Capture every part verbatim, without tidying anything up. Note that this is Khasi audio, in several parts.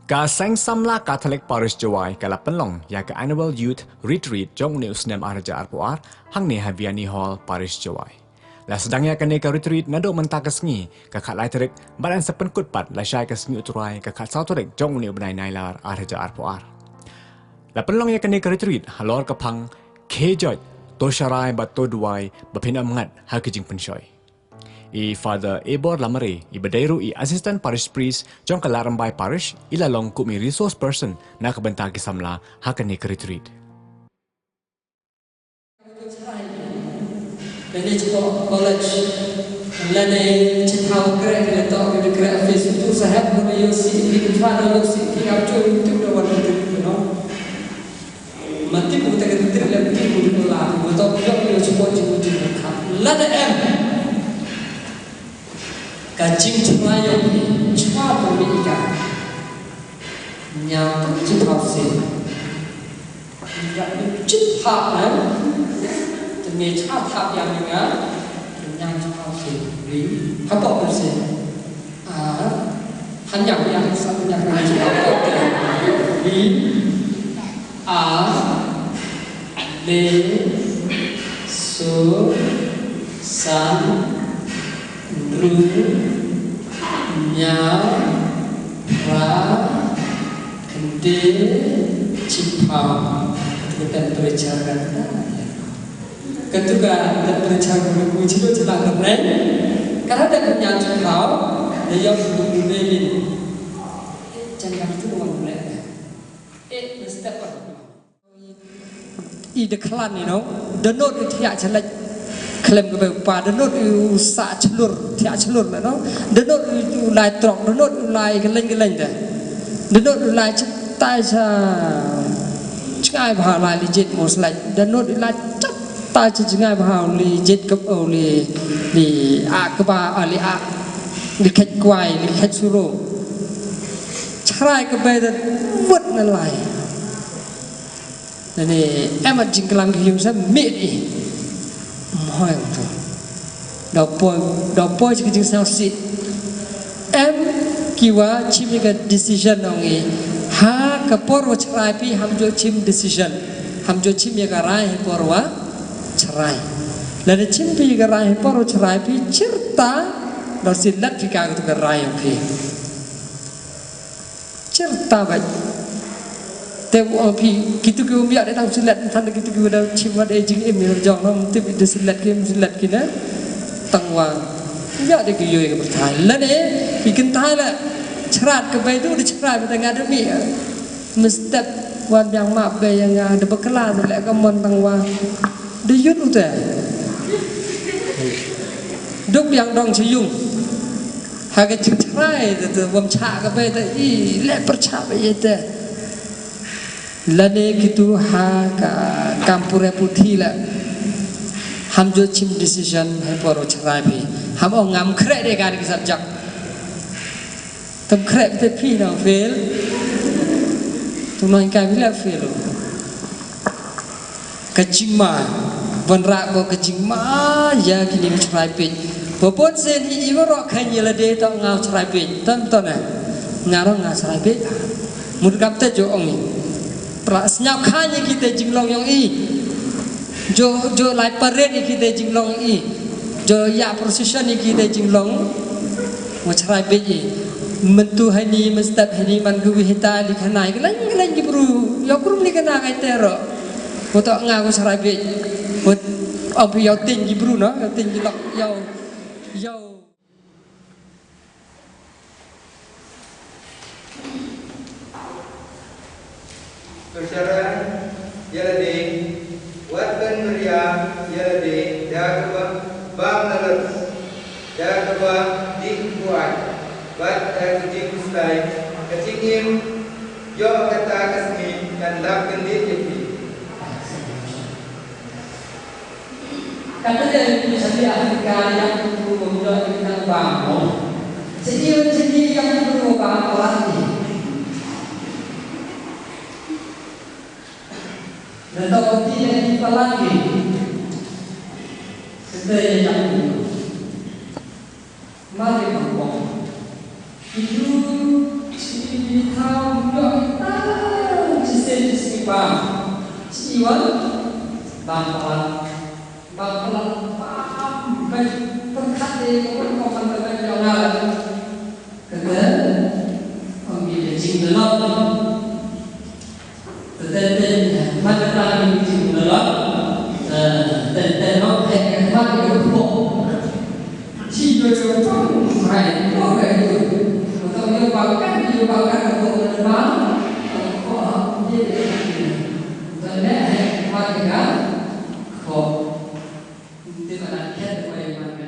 Ka Seng Samla Catholic Parish Jowai ka la pynlong ïa ka Annual Youth Retreat jong une u snem ar hajar arphew ar hangne ha Vianney Hall, Parish Jowai. La sdang ïa kane ka retreat naduh mynta ka sngi ka khatlai tarik bad yn sa pynkut pat lashai ka sngi U Trai ka khatsaw tarik jong une u bnai Nailar ar hajar arphew ar. La pynlong ïa kane ka retreat halor ka phang Khie Joit, To Sharai bad To Duwai ba phin ym ngat ha ki jingpynshoi. I Father Ebor Lamare, i ba dei ruh i Assistant Parish Priest jong ka Ladrymbai Parish, i la long kum i resource person na ka bynta ki samla ha kane ka retreat. Lane shapoh college, lane sha thaw kreh, lane toh ki kreh office, utu saheb, lane ïoh sih, ki kynthei, lane ïoh sih, ki ap, shu utu da wan utu, you know. Ma tip u ta ka tip lem tip u la, ma toh ïoh ïoh shapoh jing u jing ka. Lane em. Ka jingthrang ïoh ki, chwa pynmih ka. Ñiaw tu chi phau sien. Ñiaw tu chi phau na. Te me cha thap ïa me nga. Ñiaw chi phau sien. Ri. Hapoh tu sien. A. Han ñiaw ïa sa ñiaw ñiaw chi phau. Ri. A. Le. So. San. Ru. Ñiaw. Ra. Kynde. Chi phau. Katu ka temperature kata. Katu ka temperature ka ku chi lo chi la ka ren. Kata da ku ñiaw chi phau. Da ïoh ku ku ne yin. Eh, jan ka tu wan ku ne. Eh, mesti apa? I da klan, you know, da nud i thiah chalek khlem ka beu pa, da nud i u sah chlur, thiah chlur, you know, da nud i u lai trok, da nud i u lai ka leng ka leng da. Da nud i u lai chatai cha jngai bha lai li jit mo slek, da nud i lai chatai cha jngai bha li jit kap o li, li a kaba, a li a, li khet kwai, li khet suro. Chrai ka beu da mut na lai. Nane, em at jingklam ki hiu sa mit i. Mhoi tu. Da poi, da poi ki jing sa si. Em ki wa chim ka decision ong i. Ha ka por wa chrai pi ham jo chim decision. Ham jo chim ya ka rai ha por wa chrai. Lada chim pi ka rai ha por wa chrai pi chirta da si lat pi ka tu ka rai ong pi. Chirta bad. Te u ong pi, kitu ki um ïa de tang silat, tang kitu ki da chim wa de jingim ïa jong, nam tip de silat ki, silat ki na. Tang wa. Ïa de ki ïoh ka pyrthai. Lane, ki kynthai la. Chrat ka beu du de chrat, ba tang ada mi. Mestep wan biang ma beu ïa nga, de bakla de le ka mon tang wa. De yut u te. Duk biang dong chi yung. Ha ka jingchrai te, te wam cha ka beu te i le pyrchah beu ïa te. Lane kitu ha ka kam pule puthi la. Ham jo chim decision ha por chrai phi. Ham ong ngam khreh de ka ki subject. Tam khreh te phi na fail. Tu nang ka phi la fail. Ka jingma, ban rah ko ka jingma, ïa kine ki chrai peit. Ba pon sen hi i baroh kha ïa lade to nga chrai peit. Ton ton eh. Nga rong nga chrai peit. Mut kam te jo ong i. Pra sñiaw kha ïa kite jinglong yong i. Jo, jo lai paret ïa kite jinglong i. Jo ïa procession ïa kite jinglong. Nga chrai peit i. Mentu hani, mestep hani, man gwi hita li khana. Kyleng, kyleng ki bru. Yo krum li khana kai te ro. Ko to nga ko chrai bit. Ko, ong phi ïa u tin ki bru no, ïa u tin ki lok, ïa u, ïa u. Pynshai ïa lade, wat pynbria ïa lade, da kaba bam na lor. Da kaba dih buaid, bad da ka jingkhuslai, ka jingim, ïoh kata ka sngi, kan lap kyndit ïa phi. Kata ka jingkhuslai Afrika, ïa phi, ïa phi, ïa phi. Sini, sini, ïa phi, ïa phi. Nang tahu putih yang di palang ni. Kita yang yang. Mari kampung. Itu Shi thaw ïoh ita shi sien shi bam. Shi wan bam palat. Bam palat bam bam pyrkhat de ko ko man ka ïoh ngal. Kata ong ki da jing da lok. Tenten ten man ka ta ki jing da lok. Tenten hok hek hek man ka pok. Shi yo yo chong hai pok ka yo. Ko to yo ba ka yo ba ka ko na ba. Ko ha ye. Tenten hek man ka ko. Te ba na khet ko ye man ka.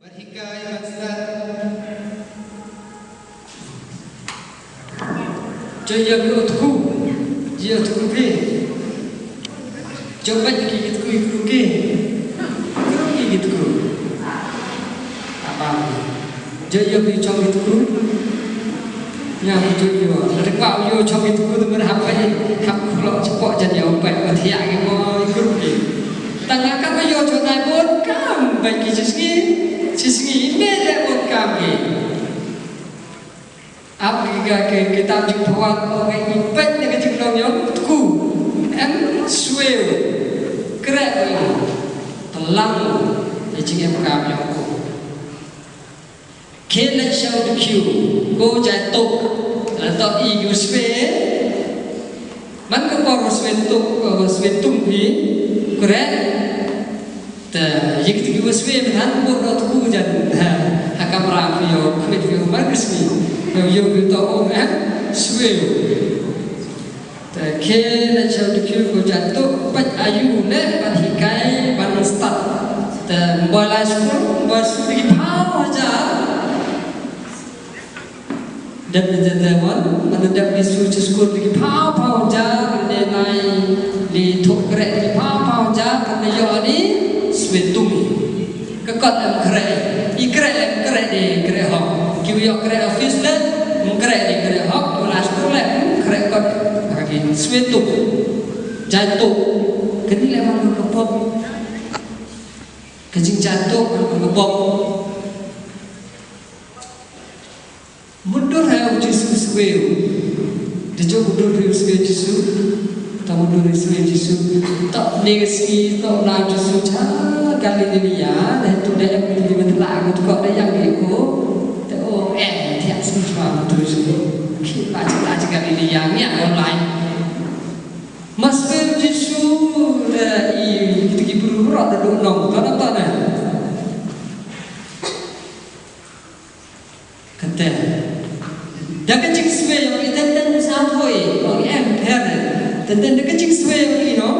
Wat hikai ban stad. Jia ïa ki utku. Jia utku phi. Jia bad ki utku, utku ki. Utku ki utku. Apa? Jia ïa ki chong utku. Nga ba ju ïoh. Lada kwah ïoh chong ïa tu tu ban hap ba hap khulok chipok jan ïa u peit ba thiah ki mo i group ki. Tang nga kat ba ïoh chong nai bun kam ba ki chi sngi chi sngi i me le bun kam ki. Ap ki ga ki kitab jingpynwad o ga i peit na ka jinglong ïa u tku. Em sweu. Kreh ïa u. Tlang ïa jingem kam ïa u. Khie leit sha u dkhiew, ko jaituk, la toh i u swe. Man ka por u swe tuk, u swe tum hi, kure. Te, ïa kita ki u swe, mynhan bud dot ku jan, ha, ha kamra phi ïoh, khmih phi ïoh, man ka swe. Ïoh, ïoh, ïoh, to, oh, eh, swe. Te khie leit sha u dkhiew ko jaituk, peit aïu leh ban hikai ban stad. Te ym boi lai skul, ym boi skul da ki phaw hajar. Dep ne jait te wan, ban dep ne shu sha skul da ki phaw phaw hajar, ne nai ne thoh kreh da ki phaw phaw hajar, ban ïoh ne swe tum. Ka kot em kreh, i kreh em kreh de kreh hok. Ki ïoh kreh office le, em kreh de kreh hok, ki la skul le, em kreh kot. Ka ki swe tuk, jaituk. Kani le man ka pop. Ka jingjaituk man ka pop. Mundur ha u Jisu sweu. Te jong mundur ha u sweu Jisu. Ta mundur ha u sweu Jisu. Ta ne ka sngi ta na Jisu cha Galilea. Te tu de em ni met la ko ko de yang ko. Te o eh thiah sngi chwa mundur Jisu. Ki la cha la cha Galilea ngi online. Master Jisu te i kita ki bru ro da dok nong ta ta na. Kata. Da ka jingswei ïong i tenten sa thoi ong em pher. Tenten da ka jingswei ïong i no.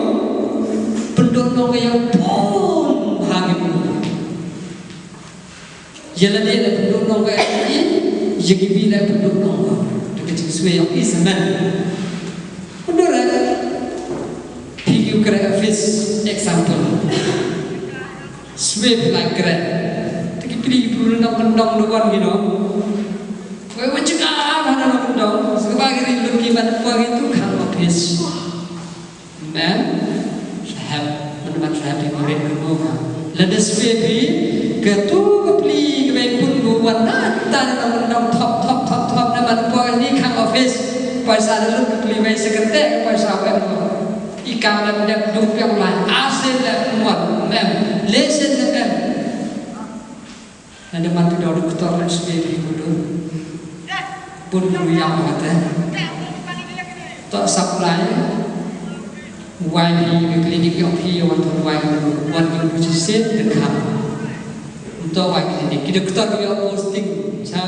Pyndot nong ïong pon bha ki bru. Ïa lade la pyndot nong ka ïong i, ïa ki bru la pyndot nong ka. Da ka jingswei ïong i samen. Pyndot la. Phi ki u kreh office example. Swe phi la kreh. Te ki phi ki pru na pyndong da wan ki no. Wei wan jingah ba na pyndong. Sngewbha ki ri lum ki ban poi ki tu khang office. Mem. Sahab. Ban ban sahab ki murid ka mo ka. Lada swe phi ka tu ka pli ka bei pun ka wan na ta na pyndong thop thop thop thop na ban poi ni khang office. Paisa da lut ka pli bei secretary paisa wei. I ka lem dep duk piang lai, arsien lem muat, mem, lesen lem em. Lada man phi dei doktor lem sbei phi kudun. Bun phi ïam kata. To supply. Wai phi ka klinik ïong phi wan tu wai ka wan ka shisien dengkham. To wai klinik ki doktor ïong posting cha.